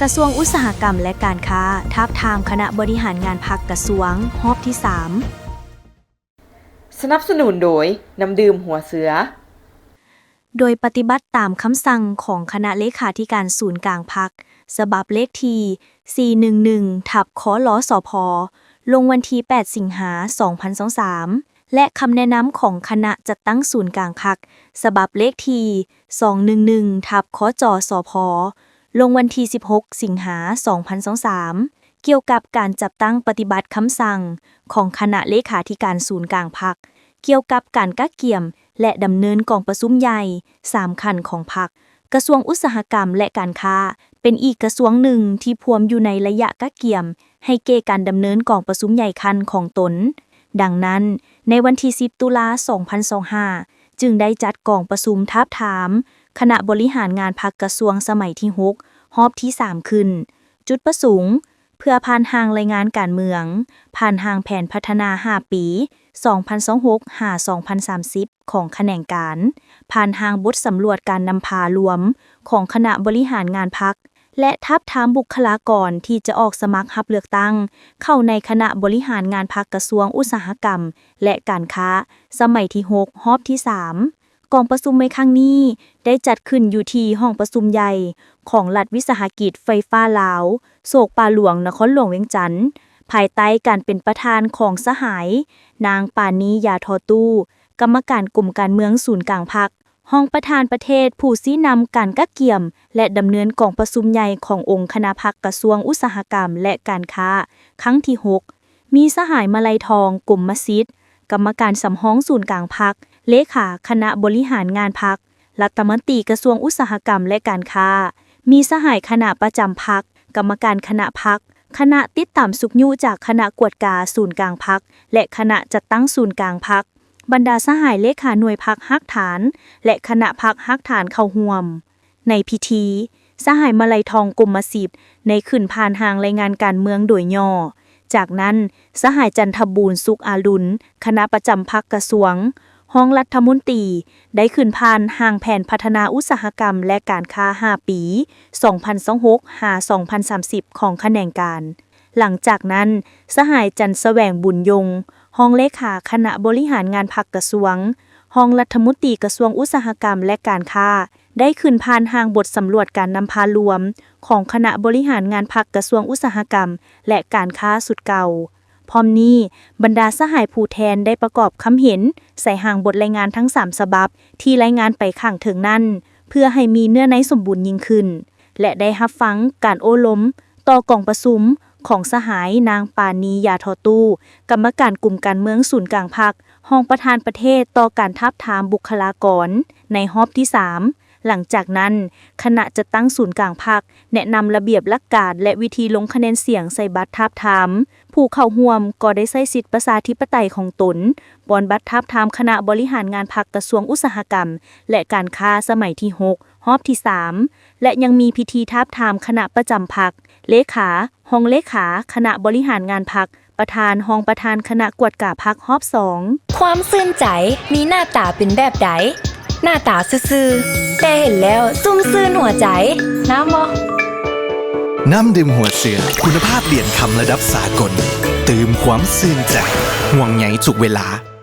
ກະຊວງອຸດສາຫະກຳ ແລະ ການຄ້າ ທາບທາມຄະນະບໍລິຫານງານພັກກະຊວງ ຮອບທີສາມ. ສະໜັບສະໜູນໂດຍ ນ້ຳດື່ມຫົວເສືອ. ໂດຍປະຕິບັດຕາມຄຳສັ່ງຂອງຄະນະເລຂາທິການສູນກາງພັກ ສະບັບເລກທີ ສີ່ໜຶ່ງໜຶ່ງ ທັບ ຄລສພ ລົງວັນທີ ແປດ ສິງຫາ ສອງພັນຊາວສາມ ແລະ ຄຳແນະນຳຂອງຄະນະຈັດຕັ້ງສູນກາງພັກ ສະບັບເລກທີ ສອງໜຶ່ງໜຶ່ງ ທັບ ຄຈສພ ລົງວັນທີ ສິບຫົກ ສິງຫາ ສອງພັນຊາວສາມ ກ່ຽວກັບການຈັດຕັ້ງປະຕິບັດຄຳສັ່ງຂອງຄະນະເລຂາທິການສູນກາງພັກ ກ່ຽວກັບການກະກຽມ ແລະ ດຳເນີນກອງປະຊຸມໃຫຍ່ສາມຂັ້ນຂອງພັກ. ກະຊວງອຸດສາຫະກຳ ແລະ ການຄ້າ ເປັນອີກກະຊວງໜຶ່ງທີ່ພວມຢູ່ໃນໄລຍະກະກຽມໃຫ້ແກ່ການດຳເນີນກອງປະຊຸມໃຫຍ່ຂັ້ນຂອງຕົນ. ດັ່ງນັ້ນ, ໃນວັນທີ ສິບ ຕຸລາ ສອງພັນຊາວຫ້າ ຈຶ່ງໄດ້ຈັດກອງປະຊຸມທາບທາມຄະນະບໍລິຫານງານພັກກະຊວງສະໄໝທີ ຫົກ ຮອບທີ ສາມ ຂຶ້ນ. ຈຸດປະສົງ ເພື່ອຜ່ານຮ່າງລາຍງານການເມືອງ, ຜ່ານຮ່າງແຜນພັດທະນາ ຫ້າ ປີ ສອງພັນຊາວຫົກ ຫາ ສອງພັນສາມສິບ ຂອງຂະແໜງການ, ຜ່ານຮ່າງບົດສຳຫຼວດການນຳພາລວມຂອງຄະນະບໍລິຫານງານພັກ ແລະ ທາບທາມບຸກຄະລາກອນທີ່ຈະອອກສະໝັກຮັບເລືອກຕັ້ງເຂົ້າໃນຄະນະບໍລິຫານງານພັກກະຊວງອຸດສາຫະກຳ ແລະ ການຄ້າ ສະໄໝທີ ຫົກ ຮອບທີ ສາມ. ກອງປະຊຸມໃນຄັ້ງນີ້ໄດ້ຈັດຂຶ້ນຢູ່ທີ່ຫ້ອງປະຊຸມໃຫຍ່ຂອງລັດວິສາຫະກິດໄຟຟ້າລາວ ໂສກປ່າຫຼວງ ນະຄອນຫຼວງວຽງຈັນ, ພາຍໃຕ້ການເປັນປະທານຂອງສະຫາຍ ນາງ ປານີ ຢາທໍ່ຕູ້ ກຳມະການກົມການເມືອງສູນກາງພັກ, ຮອງປະທານປະເທດຜູ້ຊີ້ນຳການກະກຽມ ແລະ ດຳເນີນກອງປະຊຸມໃຫຍ່ຂອງອົງຄະນະພັກກະຊວງອຸດສາຫະກຳ ແລະ ການຄ້າ ຄັ້ງທີ ຫົກ, ມີສະຫາຍ ມະໄລທອງ ກົມມະສິດ ກຳມະການສຳຮອງສູນກາງພັກ, ເລຂາຄະນະບໍລິຫານງານພັກ, ລັດຖະມົນຕີກະຊວງອຸດສາຫະກຳ ແລະ ການຄ້າ, ມີສະຫາຍຄະນະປະຈຳພັກ, ກຳມະການຄະນະພັກ, ຄະນະຕິດຕາມຊຸກຍູ້ຈາກຄະນະກວດກາສູນກາງພັກ ແລະ ຄະນະຈັດຕັ້ງສູນກາງພັກ, ບັນດາສະຫາຍເລຂາໜ່ວຍພັກຮາກຖານ ແລະ ຄະນະພັກຮາກຖານເຂົ້າຮ່ວມ. ໃນພິທີ, ສະຫາຍ ມະໄລທອງ ກົມມະສິດ ໄດ້ຂຶ້ນຜ່ານຮ່າງລາຍງານການເມືອງໂດຍຫຍໍ້. ຈາກນັ້ນ, ສະຫາຍ ຈັນທະບູນ ສຸກອາລຸນ ຄະນະປະຈຳພັກກະຊວງ, ຮອງລັດຖະມົນຕີ ໄດ້ຂຶ້ນຜ່ານຮ່າງແຜນພັດທະນາອຸດສາຫະກຳ ແລະ ການຄ້າ ຫ້າ ປີ ສອງພັນຊາວຫົກ ຫາ ສອງພັນສາມສິບ ຂອງຂະແໜງການ. ຫຼັງຈາກນັ້ນ, ສະຫາຍ ຈັນສະແຫວງ ບຸນຍົງ ຮອງເລຂາຄະນະບໍລິຫານງານພັກກະຊວງ, ຮອງລັດຖະມົນຕີກະຊວງອຸດສາຫະກຳ ແລະ ການຄ້າ ໄດ້ຂຶ້ນຜ່ານຮ່າງບົດສຳຫຼວດການນຳພາລວມຂອງຄະນະບໍລິຫານງານພັກກະຊວງອຸດສາຫະກຳ ແລະ ການຄ້າຊຸດເກົ່າ. ພ້ອມນີ້, ບັນດາສະຫາຍຜູ້ແທນໄດ້ປະກອບຄຳເຫັນໃສ່ຮ່າງບົດລາຍງານທັງສາມສະບັບທີ່ລາຍງານໄປຂ້າງເທິງນັ້ນ ເພື່ອໃຫ້ມີເນື້ອໃນສົມບູນຍິ່ງຂຶ້ນ ແລະ ໄດ້ຮັບຟັງການໂອ້ລົມຕໍ່ກອງປະຊຸມຂອງສະຫາຍ ນາງ ປານີ ຢາທໍ່ຕູ້ ກຳມະການກົມການເມືອງສູນກາງພັກ, ຮອງປະທານປະເທດຕໍ່ການທາບທາມບຸກຄະລາກອນ ໃນຮອບທີສາມ. ຫຼັງຈາກນັ້ນ, ຄະນະຈັດຕັ້ງສູນກາງພັກ ແນະນຳລະບຽບຫຼັກການ ແລະ ວິທີລົງຄະແນນສຽງໃສ່ບັດທາບທາມ. ຜູ້ເຂົ້າຮ່ວມກໍໄດ້ໃຊ້ສິດປະຊາທິປະໄຕຂອງຕົນ ປ່ອນບັດທາບທາມຄະນະບໍລິຫານງານພັກກະຊວງອຸດສາຫະກຳ ແລະ ການຄ້າສະໄໝທີ ຫົກ ຮອບທີສາມ ແລະ ຍັງມີພິທີທາບທາມຄະນະປະຈຳພັກ, ເລຂາ, ຮອງເລຂາຄະນະບໍລິຫານງານພັກ, ປະທານ, ຮອງປະທານຄະນະກວດກາພັກຮອບສອງ. ຄວາມຊື່ນໃຈມີໜ້າຕາເປັນແບບໃດ? ໜ້າຕາຊື່ໆ ແຕ່ເຫັນແລ້ວຊຸ່ມຊື່ນຫົວໃຈ. ນ້ຳບໍ່? ນ້ຳດື່ມຫົວເສືອ ຄຸນນະພາບຫຼຽນຄຳລະດັບສາກົນ ຕື່ມຄວາມຊື່ນໃຈ ຫ່ວງໃຍທຸກເວລາ.